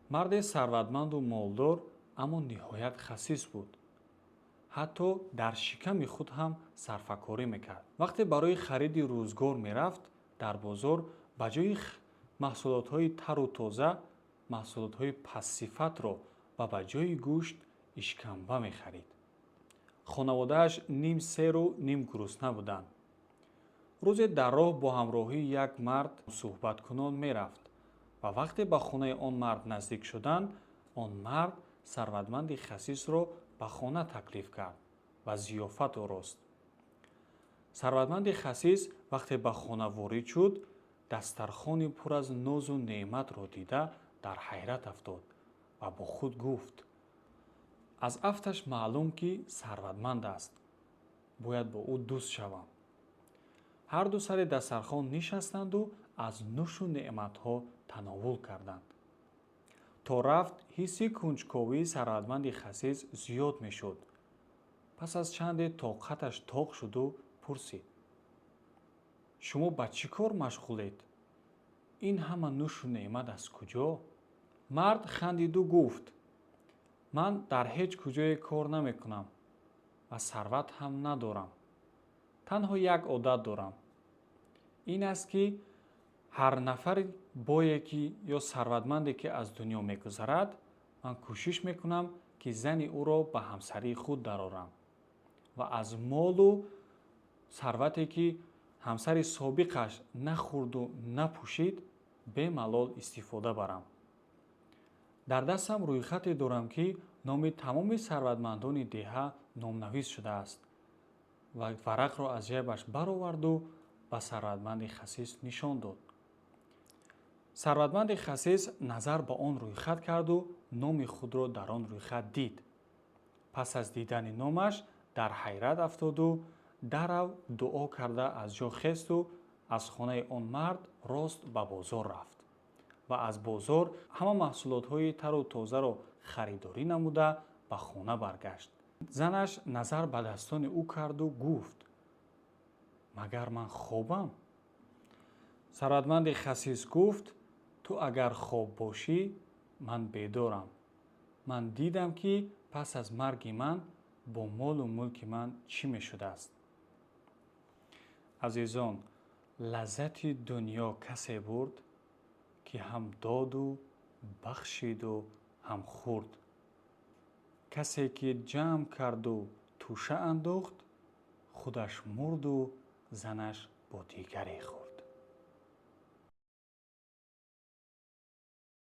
Марде сарватманду молдор, аммо ниҳоят хасис буд. Ҳатто дар шиками худ ҳам сарфакорӣ мекард. Вақте барои хариди рӯзгор мерафт, дар бозор ба ҷои маҳсулотҳои тару тоза маҳсулотҳои пастсифатро ва ба ҷои гӯшт ишкамба мехарид. Хонаводааш ним серу ним гурусна буданд. Рӯзе дар роҳ бо ҳамроҳии як мард суҳбаткунон мерафт ва вақте ба хонаи он мард наздик шуданд, он мард сарватманди хасисро ба хона таклиф кард ва зиёфат орост. Сарватманди хасис вақте ба хона ворид шуд, дастархони пур аз нозу неъматро дида, дар ҳайрат афтод ва бо худ гуфт: «Аз афташ маълум, ки сарватманд аст, бояд бо ӯ дӯст шавам». Ҳарду сари дастархон нишастанду аз нӯшу неъматҳо тановул карданд. То рафт, ҳисси кунҷковии сарватманди хасис зиёд мешуд. Пас аз чанде тоқаташ тоқ шуду пурсид: «Шумо ба чӣ кор машғулед? Ин ҳама нӯшу неъмат аз куҷо?» Мард хандиду гуфт: «Ман дар ҳеҷ куҷое кор намекунам ва сарват ҳам надорам. Танҳо як одат дорам. Ин аст, ки ҳар нафари бое ки ё сарватманде ки аз дунё мегузарад, ман кӯшиш мекунам, ки зани ӯро ба ҳамсарии худ дарорам ва аз молу сарвате, ки ҳамсари собиқаш нахӯрду напӯшид, бемалол истифода барам. Дар дастам рӯйхате дорам, ки номи тамоми сарватмандони деҳа номнавис шудааст». Ва варақро аз ҷайбаш бароварду ба сарватманди хасис нишон дод. Сарватманди хасис назар ба он рӯйхат карду номи худро дар он рӯйхат дид. Пас аз дидани номаш дар ҳайрат афтоду дарав дуо карда, аз ҷо хесту аз хонаи он мард рост ба бозор рафт ва аз бозор ҳама маҳсулотҳои тару тозаро харидорӣ намуда, ба хона баргашт. Занаш назар ба дастони ӯ карду гуфт: «Магар ман хобам?» Сарватманди хасис гуфт: «Ту агар хоб бошӣ, ман бедорам. Ман дидам, ки пас аз марги ман бо молу мулки ман чӣ мешудааст». Азизон, лаззати дунё касе бурд, ки ҳам доду бахшиду ҳам хӯрд. Касе ки ҷамъ карду тӯша андохт, худаш мурду занаш бо дигаре хӯрд.